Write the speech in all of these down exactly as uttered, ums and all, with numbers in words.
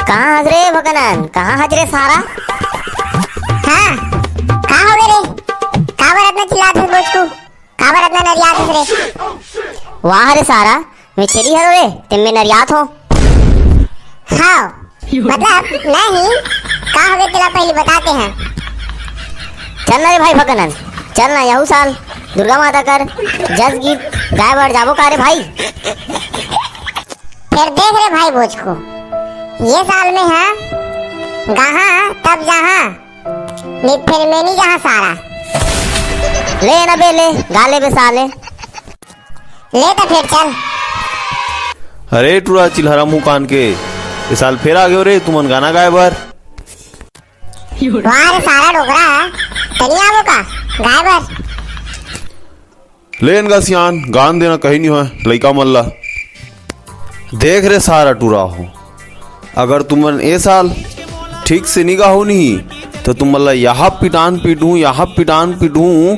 कहाँ हस रे भगनन? कहाँ हस रे सारा? हाँ, का होगे रे? काबर अतना चिल्लात हस बोचकू? काबर अतना नरियात हस रे? वाह रे सारा, मैं छेरी हरो रे, ते मैं नरियात हो। हाँ, मतलब नहीं, का होगे तेला पहली बताते हैं। चल ना रे भाई भगनन, चल ना यहू साल दुर्गा माता कर जस गीत गाए बर जाबो का रे भाई? फेर देख रे भाई बोचकू, ये साल में हाँ गाहा तब जाहा, नहीं फेर मैं नहीं जाहा सारा। ले ना बे ले, गा ले बे साले। ले तो फेर चल। अरे टूरा चिल्हरा मुंह कान के, ये साल फेर आ गयो रे तुमन गाना गाए बर। वाह रे सारा डोकरा, तनी आबो का गाए बर? लेन गा सियान, गान देना कहीं नहीं होय लइका मन ला। देख रे सारा टूरा हो, अगर तुमन ए साल ठीक से नहीं गाहो नहीं, तो तुमन ला यहाँ पिटान पीटूं, यहाँ पिटान पीटूं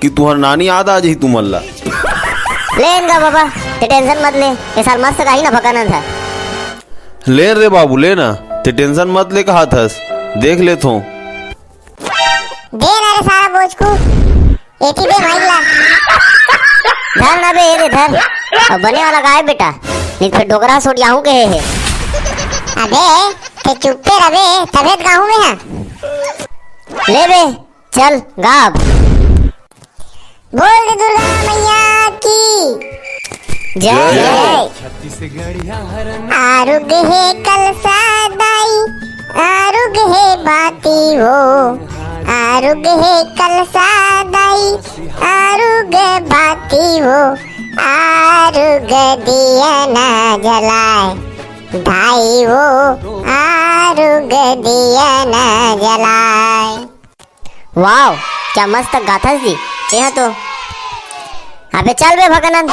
कि तुहर नानी याद आ जाही तुमन ला। लेन गा बाबा, ते टेंशन मत ले, ए साल मस्त गाही ना भगनन था। लेन रे बाबू, ले ना, ते टेंशन मत ले, कहा थस, देख लेथों। दे ना रे सारा बोचकू, एती दे भाई ला। धर ना बे, ये दे धर। अब बने वाला गाय बेटा, नहीं तो फिर डोकरा सोट याहू के हे। अबे, ते चुप्पे रबे, तबे त गाहू में है। ले बे, चल गा अब। बोल दे दुर्गा मैया की जय। जय। आरुग हे कलसा दाई, आरुग हे बाती हो, आरुग हे कलसा दाई, आरुग बाती हो, आरुग दिया ना जलाए दाई हो, आरुग दिया ना जलाए। वाओ, क्या मस्त गाथस जी, तेहा तो। अबे चल बे भगनन,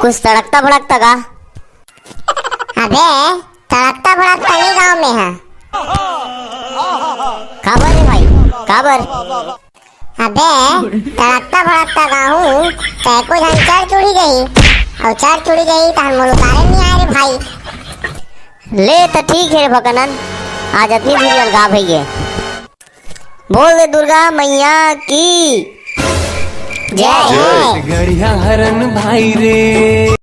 कुछ तड़कता भड़कता गा। अबे तड़कता भड़कता नहीं गाँव में है। काबर रे भाई, काबर? अबे तड़कता भड़कता गाहूँ, तै को झन चढ़ चुढ़ी गई, और चढ़ चुढ़ी गई तो हम मुलकारे नहीं आए रे भाई। ले तो ठीक है रे भगनन, आज अतनी दूर गा भैया। बोल दे दुर्गा मैया की जय। जय। गड़िया हरन भाई रे।